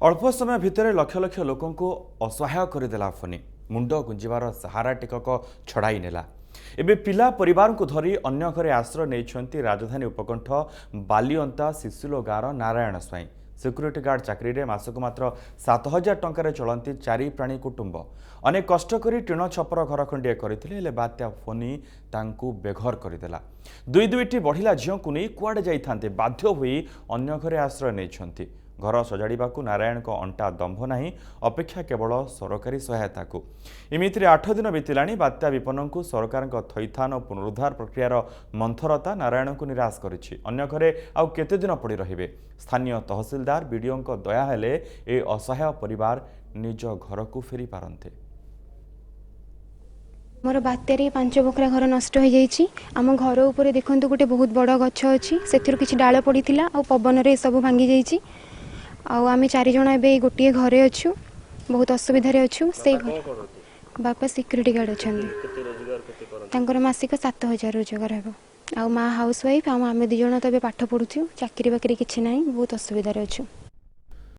ଅଳ୍ପ ସମୟ ଭିତରେ ଲକ୍ଷ ଲକ୍ଷ ଲୋକଙ୍କୁ ଅସହାୟ କରିଦେଲା ଫନି। ମୁଣ୍ଡ ଗୁଞ୍ଜିବାର ସାହାରା ଟିକକ ଛଡ଼ାଇ ନେଲା। ଏବେ ପିଲା ପରିବାରଙ୍କୁ ଧରି ଅନ୍ୟ ଘରେ ଆଶ୍ରୟ ନେଇଛନ୍ତି ରାଜଧାନୀ ଉପକଣ୍ଠ ବାଲିଅନ୍ତା ଶିଶୁଲୋ ଗାଁର ନାରାୟଣ ସ୍ୱାଇଁ। ସିକ୍ୟୁରିଟି ଗାର୍ଡ ଚାକିରିରେ ମାସକୁ ମାତ୍ର 7000 ଟଙ୍କାରେ ଚଳନ୍ତି ଚାରି ପ୍ରାଣୀ କୁଟୁମ୍ବ। ଅନେକ କଷ୍ଟ କରି ଟିଣ ଛପର ଘର ଖଣ୍ଡିଏ କରିଥିଲେ। ହେଲେ ବାତ୍ୟା ଫୋନି ତାଙ୍କୁ ବେଘର କରିଦେଲା। ଦୁଇ ଦୁଇଟି ବଢ଼ିଲା ଝିଅଙ୍କୁ ନେଇ କୁଆଡ଼େ ଯାଇଥାନ୍ତେ? ବାଧ୍ୟ ହୋଇ ଅନ୍ୟ ଘରେ ଆଶ୍ରୟ ନେଇଛନ୍ତି। ଘର ସଜାଡ଼ିବାକୁ ନାରାୟଣଙ୍କ ଅଣ୍ଟା ଦମ୍ଭ ନାହିଁ। ଅପେକ୍ଷା କେବଳ ସରକାରୀ ସହାୟତାକୁ। ଏମିତିରେ 8 ଦିନ ବିତିଲାଣି। ବାତ୍ୟା ବିପନ୍ନଙ୍କୁ ସରକାରଙ୍କ ଥଇଥାନ ଓ ପୁନରୁଦ୍ଧାର ପ୍ରକ୍ରିୟାର ମନ୍ଥରତା ନାରାୟଣଙ୍କୁ ନିରାଶ କରିଛି। ଅନ୍ୟ ଘରେ ଆଉ କେତେ ଦିନ ପଡ଼ି ରହିବେ? ସ୍ଥାନୀୟ ତହସିଲଦାର, ବିଡ଼ିଓଙ୍କ ଦୟା ହେଲେ ଏ ଅସହାୟ ପରିବାର ନିଜ ଘରକୁ ଫେରି ପାରନ୍ତେ। ମୋର ବାତ୍ୟାରେ ପାଞ୍ଚ ବଖରା ଘର ନଷ୍ଟ ହୋଇଯାଇଛି। ଆମ ଘର ଉପରେ ଦେଖନ୍ତୁ, ଗୋଟେ ବହୁତ ବଡ଼ ଗଛ ଅଛି। ସେଥିରୁ କିଛି ଡାଳ ପଡ଼ିଥିଲା ଆଉ ପବନରେ ଏସବୁ ଭାଙ୍ଗି ଯାଇଛି। ଆଉ ଆମେ ଚାରିଜଣ ଏବେ ଏଇ ଗୋଟିଏ ଘରେ ଅଛୁ। ବହୁତ ଅସୁବିଧାରେ ଅଛୁ। ସେଇ ଘରେ ବାପା ସିକ୍ୟୁରିଟି ଗାର୍ଡ଼ ଅଛନ୍ତି। ତାଙ୍କର ମାସିକ 7000 ରୋଜଗାର ହେବ। ଆଉ ମା ହାଉସ୍ ୱାଇଫ୍। ଆଉ ଆମେ ଦୁଇ ଜଣ ତ ଏବେ ପାଠ ପଢ଼ୁଛୁ। ଚାକିରି ବାକିରି କିଛି ନାହିଁ। ବହୁତ ଅସୁବିଧାରେ ଅଛୁ।